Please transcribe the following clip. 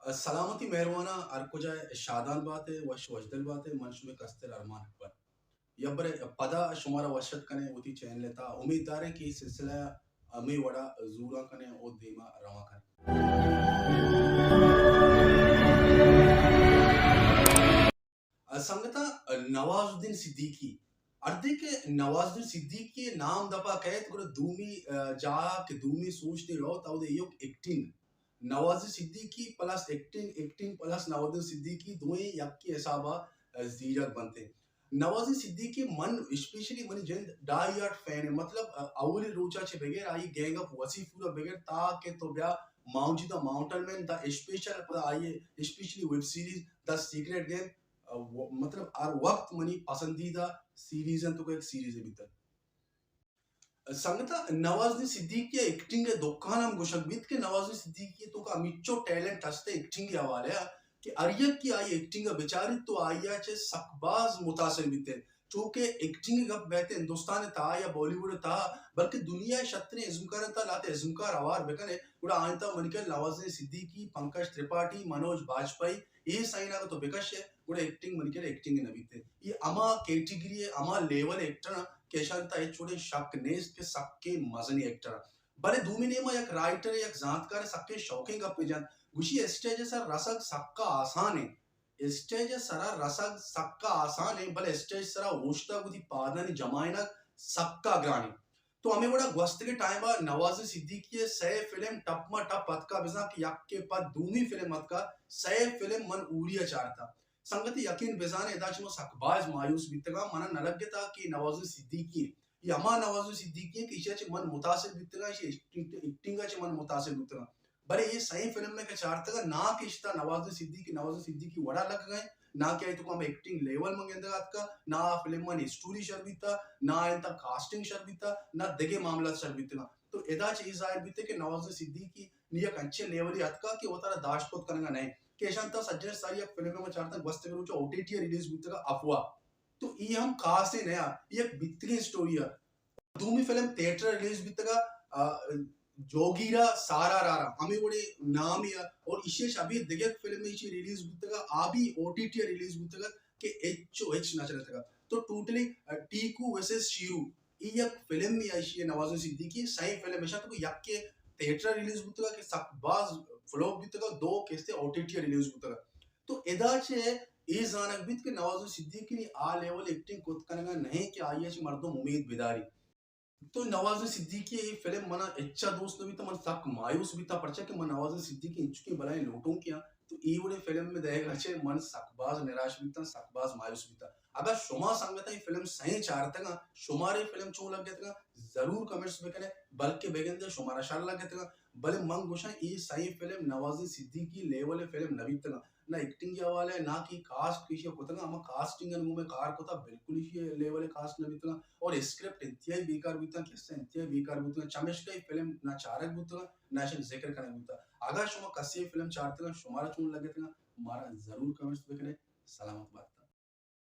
سلامتی مہرواناں، ہر کجا شادان بات ئے، وش وشدل بات ئے۔ من شمے کستر ارمان اکبر۔ یبرے پدا شمارا وش اتک کنیں وتی چینل ءِ تہا۔ امید داریں کہ اے سلسلہ ہمے وڑا زوراں کنیں و دیما رواں کنیں۔ سنگتاں، نوازالدین صدیقی، ہردے کہ نوازالدین صدیقی ءِ نام دپا کئیت، گڑا دومی، آ، جاہ کہ دومی سوچ دے روت، اود ایوک acting. Nawazuddin Siddiqui plus acting, acting plus Nawazuddin Siddiqui دوئیں یکے حسابا، آ، زیرگ بنت۔ نوازالدین صدیقی من اسپیشلی منی جند ڈائی ہارڈ فین ایں، مطلب، آ، اولی روچا چہ بغیر آئی گینگ آف وسیفور ءَ بغیر تاکہ تو بیا ماؤنٹ دا ماؤنٹین مین دا اسپیشل پدا آئی اسپیشلی ویب سیریز دا سیکرٹ گیم، آ، و-، مطلب ہر وقت منی پسندیدہ سیریز انت، تو یک سیریز بیتگ۔ سنگتاں، نوازالدین صدیقی ءِ ایکٹنگ ءِ دکان ہم گوشگ بیت کہ نوازالدین صدیقی ءِ توکا ہمینچو ٹیلنٹ ہست ایکٹنگ ءِ حوالہ ءَ کہ ہر یکے آئی ایکٹنگ ءَ بچاریت تو آئی ءَ چہ سک باز متاثر بیت۔ چونکہ ایکٹنگ ءِ گپ بیت ہندوستان ءِ تہا یا بالی ووڈ ءِ تہا، بلکہ دنیا ءِ شتریں ازمکار ءِ تہا لہتے ازمکار ہوار بکن ئے، گڑا آیاں تہا منی خیال نوازالدین صدیقی، پنکج ترپاٹی، منوج باجپئی، اے سئیں اگاں تو بکش ئے، گڑا ایکٹنگ منی خیال ایکٹنگ نہ بیت۔ اے ہما کیٹیگری ءِ، ہما لیول ءِ ایکٹر آں کہ اشاں تہا ہچ وڑیں شک نیست کہ سکیں مزنیں ایکٹر آں۔ بلے دومی نیما یک رائٹر ءِ، یک زانتکار ءِ سکیں شوقیں گپے جنت، گوشی اسٹیج ءِ سر رسگ سکا آسان انت۔ اسٹیج ءِ سرا رسگ سکا آسان انت، بلے اسٹیج سرا اوشتگ وتی پادانی جمائینگ سکا گران انت۔ تو ہمے وڑا گوستگیں ٹائم ءَ نوازالدین صدیقی ءِ سئے فلم ٹپ ما ٹپ اتکا، بزاں کہ یکے پد دومی فلم اتکا، سئے فلم من اوری ءَ چارتا۔ سنگتی یقین بزان ادا چہ ما سک باز مایوس بیتگاں، منا نہ لگتا کہ نوازالدین صدیقی اے ہما نوازالدین صدیقی اے کہ ایشی ءَ چہ من متاثر بیتگاں، ایشی ایکٹنگ، ایکٹنگ ءَ چہ من متاثر بیتگاں۔ بلے اے سئیں فلم ءَ کہ چارتگ نہ کہ اشتا نوازالدین صدیقی، نوازالدین صدیقی وڑا لگگ ءَ، نہ کہ آئی توکا ہم ایکٹنگ لیول من گندگ ءَ اتکا، نہ آ فلم ءِ اسٹوری شر بیتا، نہ آئی تہا کاسٹنگ شر بیتا، نہ دگہ معاملات شر بیتگاں۔ تو ادا چہ اے ظاہر بیتے کہ نوازالدین صدیقی نی یک انچیں لیولے اتکا کہ وتارا داشت کت کنگا نہ انت۔ کہ اشاں تہا سجہیں ساری یک فلم ءَ ما چارتگ گوستگیں روچا او ٹی ٹی ءَ ریلیز بوتگا افواہ۔ تو اے ہم خاصیں نیا، اے یک بیتگیں اسٹوری ءَ۔ دومی فلم تھیٹر ءَ ریلیز بیتگا، آ، جوگیرا سارا رارا، ہمے وڑیں نامے ءَ، اور ایشی ءَ شہ ابید دگہ یک فلم ایشی ریلیز بوتگا، آ بھی او ٹی ٹی ءَ ریلیز بوتگا کہ ہچ و ہچ نہ چلتگا۔ تو ٹوٹلی، آ، ٹیکو ورسز شیرو، اے یک فلم یا ایشی نوازالدین صدیقی سئیں فلم ایشاں تو یکے تھیٹر ءَ ریلیز بوتگا کہ سک باز فلوپ بیتگا، دو کستے او ٹی ٹی ءَ ریلیز بوتگا۔ تو ادا چہ اے زانگ بیت کہ نوازالدین صدیقی نی آ لیول ایکٹنگ کت کنگا نہ انت کہ آئی ءَ چہ مردم امید بداری۔ تو نوازالدین صدیقی ءِ اے فلم منا ہچا دوست نہ بیتا، من سک مایوس بیتا، پرچا کہ من نوازالدین صدیقی انچکیں بلائیں لوٹونکے آں، تو اے وڑیں فلم ءِ دئیگا چہ من سک باز نراش بیتاں، سک باز مایوس بیتاں۔ اگاں شما سنگتاں اے فلم سئیں چارتگاں، شمارا اے فلم چون لگتگاں، ضرور کمنٹس بکنے، بلکہ بگندے شمارا شر لگتگاں۔ بلے من گوشاں اے سئیں فلم نوازالدین صدیقی لیول ءِ فلم نہ بیتگاں، نہ ایکٹنگ ءِ حوالہ ءَ، نہ کہ کاسٹ کہ ایشی ءَ کتگاں، ہما کاسٹنگ ءَ گوں مئے کار کتا، بالکل ایشی ءِ لیول ءِ کاسٹ نہ بیتگاں، اور اسکرپٹ انتہائی بیکار بیتگاں، قصہ انتہائی بیکار بیتگاں، چمیشکا اے فلم نہ چارگ بوتگاں، نہ ایشی ذکر کنگ بوتا۔ اگاں شما کسے اے فلم چارتگاں، شمارا چون لگتگاں، مارا ضرور کمنٹس بکنے۔ سلامت بات۔